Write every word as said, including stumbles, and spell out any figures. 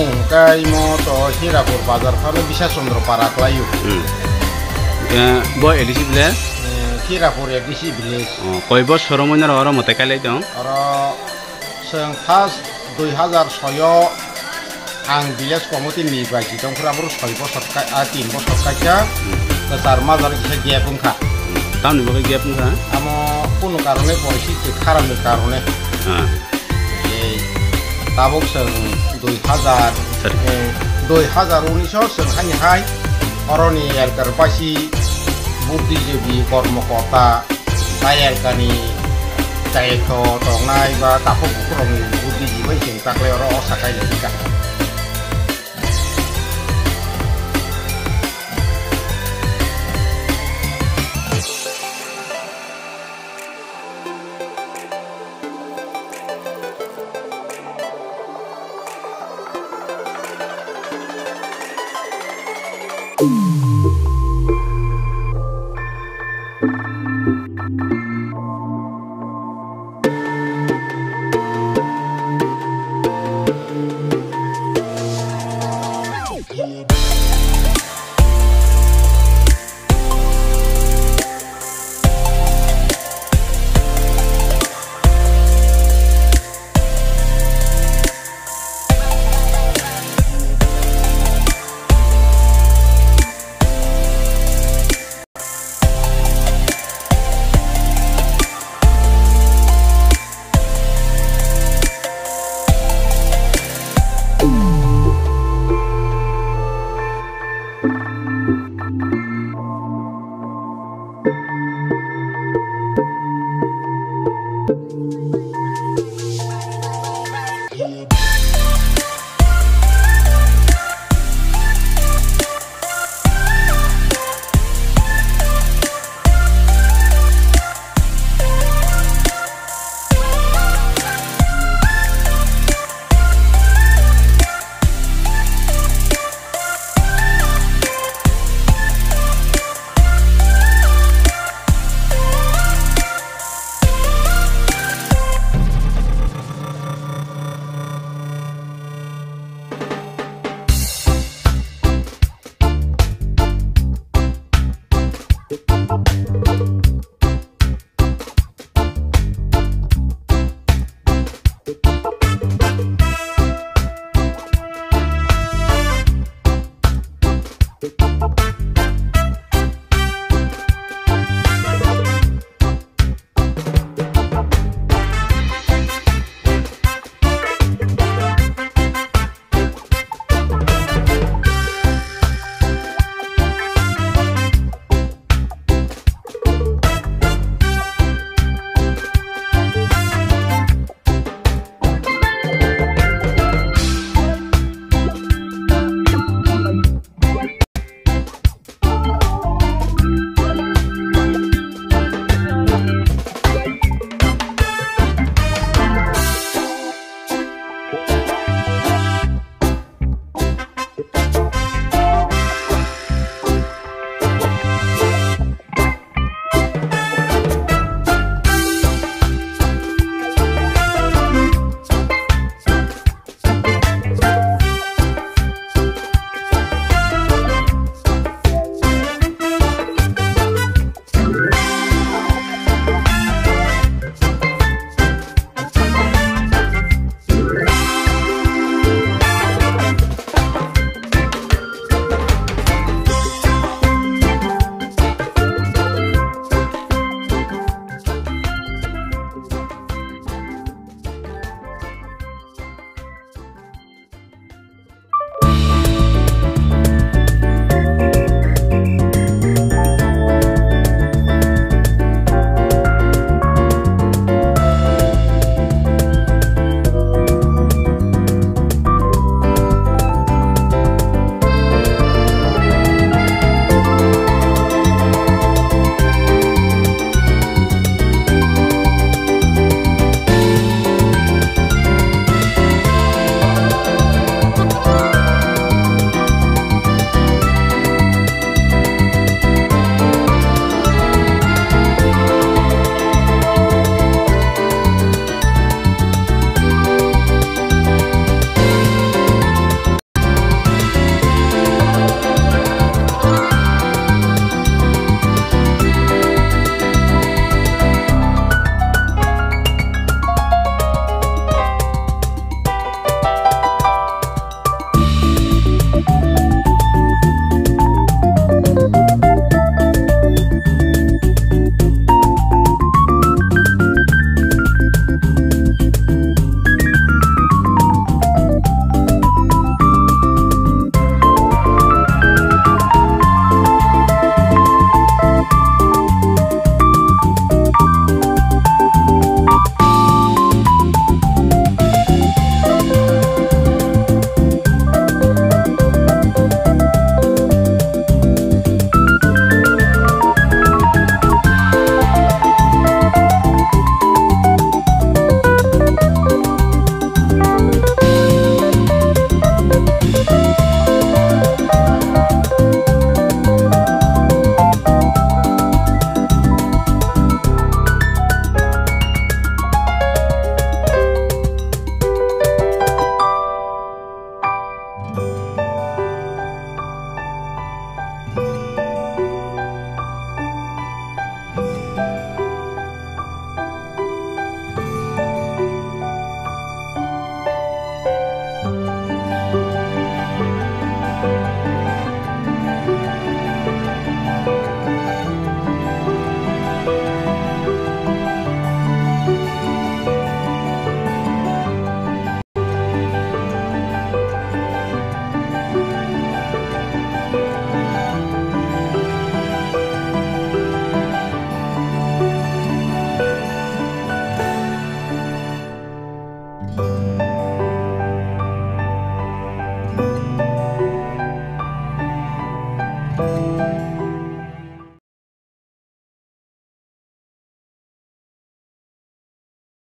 Hwnkhe imo to Hirapur bazar phano Bisa Chandra para khlaio. Hmm. Eh, bo A D C village? Eh, Hirapur A D C village. Oh, koi bosor romwi norok oro mwtai kailai tong? Oro chwng first dui hazar soi o ang village committee ni bai chitong phuru aboro soi bosor kai, ah, tin bosor kaisa. Hmm. Kwchar major kisa gap wngkha. Hmm. Tamni bagwi gap wngkha? Amo kunu karone, poristiti kharapni karone. Ah. Ei, tabuk chwng dui hazar, Sorry. eh, dui hazar unis o chwng haini hai oroni elkar baisi buddhijibi, kormokorta, tai elkani daityo tongnai ba takhuk bukhurokni buddhijibi bai chwng taklai oro osa kailai kha.